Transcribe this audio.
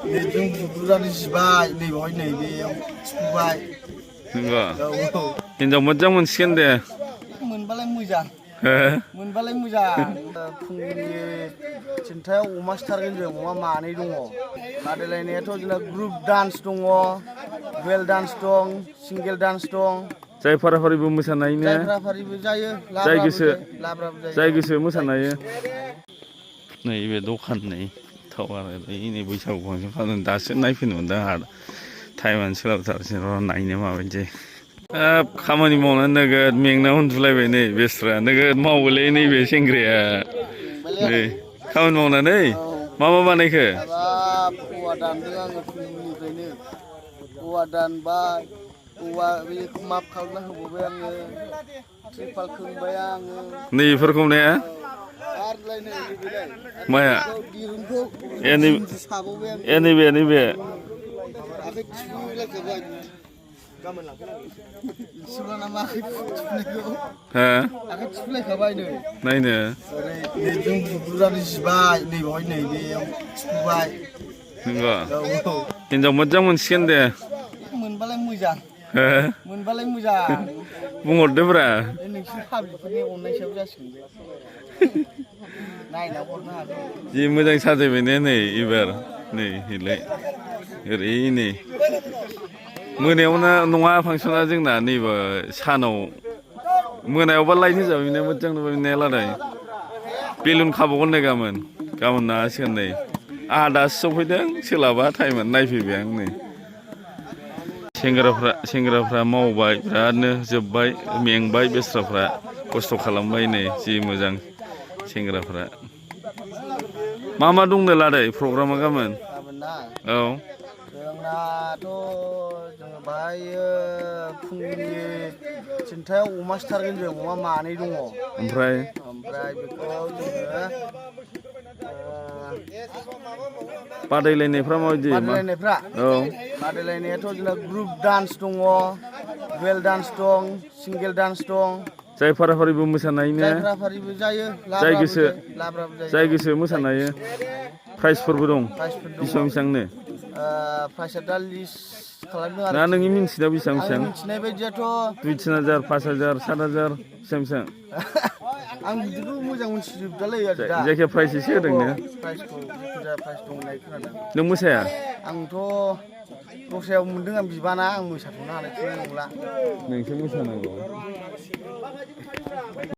जों बुरजानि जिबाय नैबेवहाय नैबेयाव थिफुबाय नंगौ हिनजाव मोजां मोनसिगोन दे मोनबालाय मोजां हो मोनबालाय मोजां फुंनि 3टायाव अमा सिथारगोन जों अमा मानै दङ बादायलायनायाथ' जोंना ग्रुप डान्स दङ वेल डान्स दं सिंगेल डान्स दं जाय फाराफारिबो मोसानो हायो ने फाराफारिबो जायो जाय गोसो लाब्राबो जायो जाय गोसो मोसानो हायो नैबे दखान नै टावार नै बैसागु फांसन खालामदों दासो नायफैनो मोनदों आंहा टाइमानो सोलाबथारसै र' नायनो माबायदि हाब खामानि मावनानै नोगोद मेंना उन्दुलायबाय नै बेस्रा नोगोद मावोलै नैबे सेंग्राया नै खामानि मावनानै मा बानायखो औवा दानदों आङो फुंनिफ्रायनो औवा दानबाय औवा बेखौ माप खालामना होबावबाय आङो ट्रिपाल खोंबाय आङो नैफोरखौ ने माया दिरुंखौ साबावबाय ए नैबे आखाइ थिफुलायखाबाय गाबोन लांफैनांगौ नामा आखाइ थिफुनायखौ आखाइ थिफुलायखाबाय नै नायनो ओरै जों बुरजानि जिबाय नैबेवहाय नैबेयाव थिफुबाय नंगौ हिनजाव मोजां मोनसिगोन दे मोनबालाय मोजां हो मोनबालाय मोजां बुंहरदोब्रा नोंसोर पाब्लिकफोरनि अननाय सायाव जासिगोन बे नायना हरनो हागौ जि मोजां साजायबाय ने नै एबार नै हैलाय ओरै नै मोनायावनो नङा फांसना जोंना नैबे सानाव मोनायावबा लाइट होजाबाय मोजां नुबाय ने लादाय बेलुन खाबावगोन नै गाबोन नागासिगोन नै आंहा दासो सफैदों सोलाबा टाइमानो नायफैबाय आं नै सेंग्राफ्रा मावबाय बिरादनो जोब्बाय मेंबाय बेस्राफ्रा खस्थ' खालामबाय नै जि मोजां सेंग्राफ्रा मा दंनो लादाय प्रग्रामा गाबोन औ जोंनाथ' जोङो बाहायो फुंनि 3टायाव अमा सिथारगोन जों अमा मानै दङ ओमफ्राय बेखौ जोङो बादायलायनायफ्रा माबायदि बादायलायनायाथ' जोंना ग्रुप डान्स दङ वेल डान्स दं सिंगेल डान्स दं जाय फाराफारिबो मोसानो हायो ने फाराफारिबो जायो जाय गोसो मोसानो हायो प्राइजफोरबो दं बेसेबांनो प्राइसआ दा लिस्ट खालामदों आरो ना नोंनि मिन्थिनायाव बेसेबां मिन्थिनाय बायदियाथ' 2,000 5,000 7,000 बेसेबां आं बिदिखौ मोजां मोनथिजोबदालै आरो दा जायखिया प्राइज एसे होदों नो प्राइजखौ प्राइज दं होननाय खोनादों नों मोसाया आंथ' दस्रायाव मोनदों आं बिबाना आं मोसाथ'नो हानाय नंला नोंसो मोसानांगौ